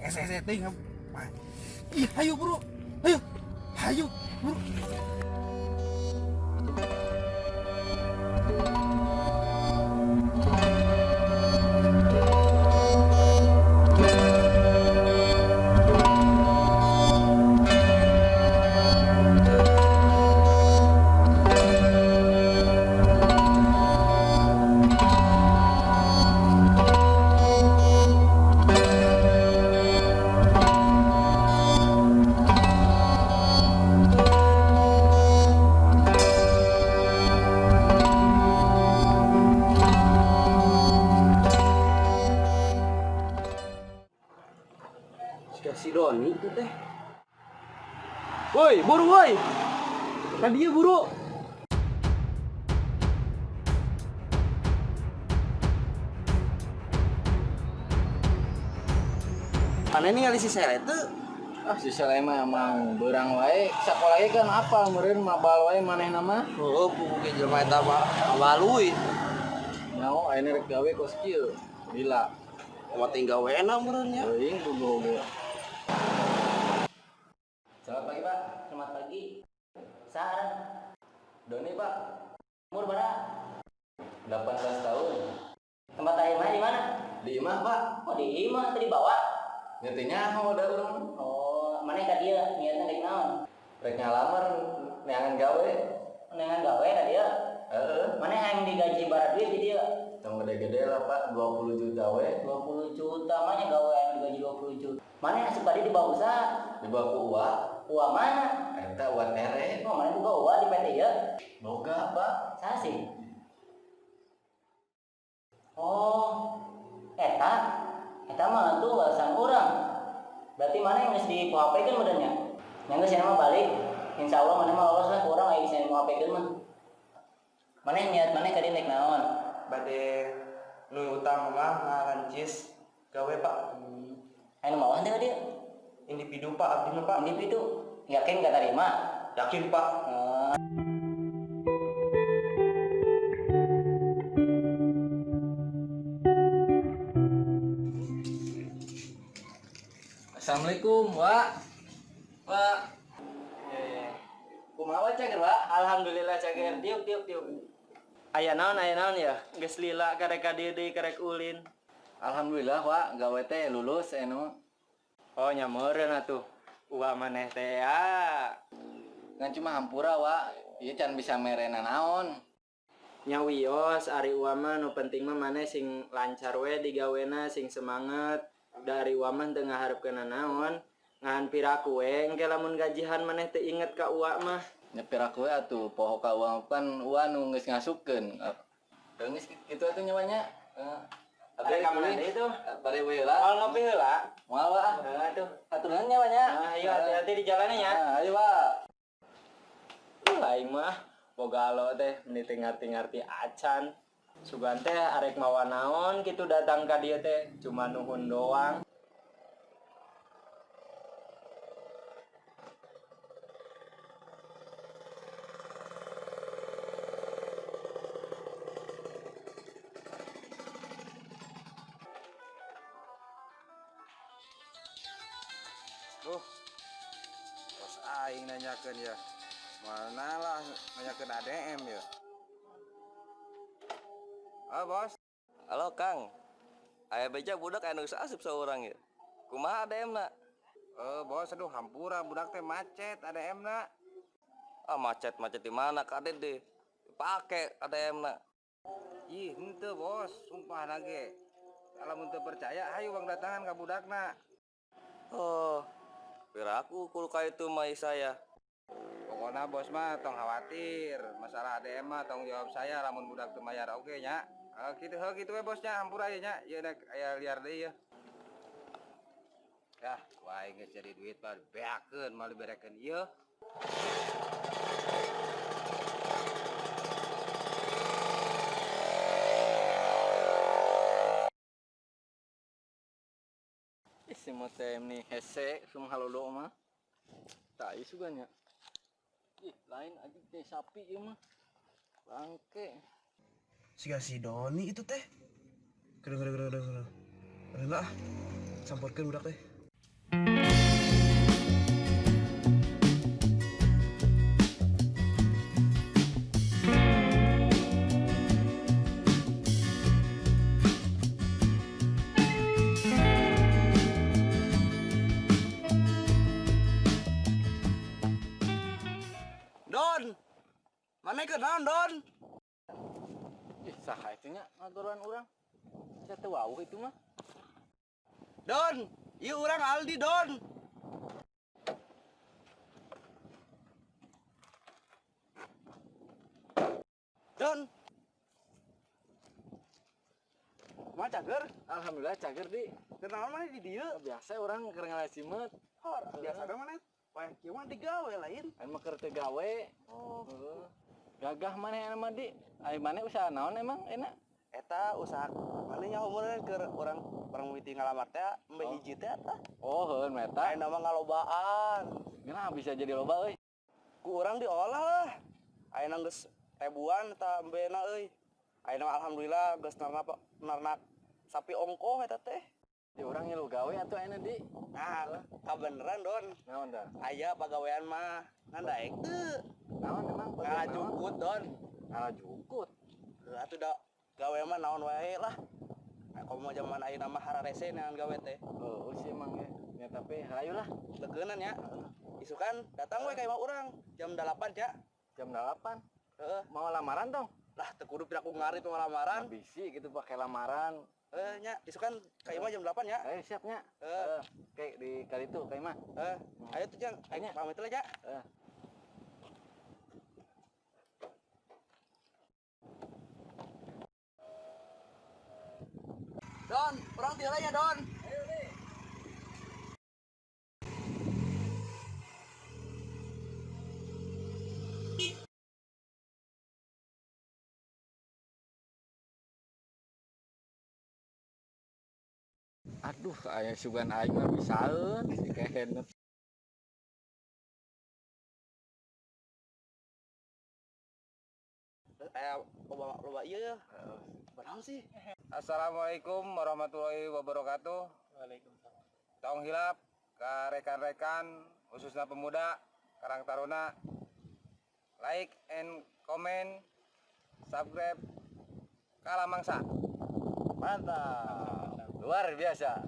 Hese teuing. Ih, hayu buru. Ayo. Hayu, buru. Si Doni itu teh. Woi, buru woi. Tadi ya buru. Mana ini ngali si Sele tuh? Ah, si Sele mah emang beurang wae. Sakola ge kan apal meureun mabal wae manehna mah. Oh, pugu ge jelema eta mah maluy. Nyaho ayeuna rek gawe kos kieu. Lila. Kumaha tinggal wena meureun nya. Teuing pugu oge. Selamat pagi, Pak. Selamat pagi. Saha? Doni, Pak. Umur berapa? 18 tahun. Tempat lahir mana di mana? Di imah, Pak. Oh, di imah tadi bawa. Ngerti nyaho da urang. Oh, mana ka dieu niatna rek naon? Rek ngalamar neangan gawe. Neangan gawe ka dieu. Heeh. Mana yang digaji bara duit di dieu? Tong gede-gede lah, Pak. 20 juta we. 20 juta mah nya gawe yang digaji 20 juta. Mana yang asup tadi dibawa usaha? Dibawa ku uwa. Uwa mana? Eta uwa tere. Oh, mana boga uwa di PT ieu? Boga, Pak. Saha sih? Oh, eta. Eta mah tuh alasan urang. Berarti mana yang geus di PHP-keun meureun nya? Nya geus mah balik. Insya Allah mana mah lolos lah ku urang aya geus di PHP-keun mah. Mana yang niat mana ka dieu naik naon? Bade nu utama mah ngaranjis gawe, Pak. Aya nu mawa teh dieu? Individu, Pak, abdi mah, Pak. Individu. Yakin gak terima? Yakin, Pak. Oh. Assalamualaikum, Wak. Wak. Kumaha cager, Wak? Alhamdulillah cager. Diuk diuk diuk. Aya naon ya? Geus lila karek ka dieu deui karek ulin. Alhamdulillah, Wak, gawe teh lulus anu. Oh, nya meureun atuh. Uwa maneh teh ya. Ngan cuma hampura, Wak. Ieu can bisa merena naon. Nya wios ari uwa mah nu penting mah maneh sing lancar we digawena sing semangat. Dari uwa mah teu ngaharepkeun naon. Ngan piraku we engke lamun gajihan maneh teu inget ka uwa mah. Nya piraku we atuh poho ka uwa pan uwa nu geus ngasupkeun. Teu geus kitu atuh nya nya. Heeh. Ada ka mana deui tuh? Bade we heula. Moal ngopi heula. Moal, Wak. Heeh atuh. Hatur nuhun nya, Wak nya. Ah, ayo hati-hati di jalannya ya. Ah, ayo, Wak. Aing mah boga alo teh meni teu ngarti-ngarti acan. Sugan teh arek mawa naon kitu datang ka dieu teh cuma nuhun doang. Duh. Bos aing nanyakeun ya. Mana lah nanyakeun ADM ya. Ah, bos. Halo Kang, aya beja budak anu geus asup saurang ya. Kumaha ADM na? Eh, bos, aduh hampura budak teh macet ADM na. Ah macet macet di mana kade deh. Pake ADM na. Ih, henteu bos, sumpah nage. Kalau teu percaya, hayu bang datangan ka budakna. Oh, piraku kudu ka itu mah saya. Pokoknya bos mah tong khawatir, masalah ADM mah tanggung jawab saya lamun budak teu mayar oge nya. Eh, kitu heuh kitu we bosnya, hampura ieu nya. Ieu nek aya liar deui yeuh. Yah, wae geus jadi duit mah beakeun moal diberekeun ieu. Ih, si mote nih hese sum halodo mah. Tai sugan nya. Ih, lain aja teh sapi ieu mah. Bangke. Siga si Doni itu teh. Gereng gereng gereng gereng. Gereng lah. Samporkeun budak teh. Keur naon, Don? Ih, saha itu nya ngagoroan urang? Saya teu wawuh itu mah. Don, ieu urang Aldi, Don. Don. Kumaha, cager? Alhamdulillah cager, Di. Keur naon maneh di dieu? Biasa urang keur ngala simeut. Hor, biasana maneh wah kieu mah digawe lain. Aing mah keur teu gawe. Oh. Heeh. Gagah maneh aya mah, Di. Ari maneh usaha naon emang enak? Eta usaha maneh nyaho meureun keur urang urang mimiti ngalamar teh embe hiji teh eta. Oh, heuh nu eta. Ayeuna mah ngalobaan. Geuna bisa jadi loba euy. Ku urang diolah lah. Ayeuna geus ribuan eta embena euy. Ayeuna mah alhamdulillah geus narnak narnak sapi ongkoh eta teh. Di urang ngilu gawe atuh ayeuna, Di. Nah, kabeneran, Don. Naon dah? Aya pagawean mah ngan daek teu. Naon emang? Ngala jukut, Don. Ngala jukut. Heuh atuh da gawe mah naon wae lah. Nah, komo zaman ayeuna mah hararese neangan gawe teh. Oh, sih emang ya. Ya tapi hayu lah. Legeunan ya. Isukan datang we ka imah urang jam 8 ya. Jam 8. Heeh. Mau lamaran dong? Lah teu kudu piraku ngarit mau lamaran. Nah, bisi gitu pakai lamaran. Eh nya, isukan ka imah jam 8 ya. Ayo siapnya. Heeh. Eh, kayak di kali itu kayak mah. Eh, ayo tuh Jang, ayo Nya. pamit lah ya. Eh. Don, urang tieu ya, Don. Aduh, aya sugan aing mah bisaeun si kehenet. Eh, loba loba ieu ya. Banaon sih? Assalamualaikum warahmatullahi wabarakatuh. Waalaikumsalam. Tong hilap ke rekan-rekan khususnya pemuda Karang Taruna, like and comment, subscribe Kalamangsa. Mantap. Luar biasa.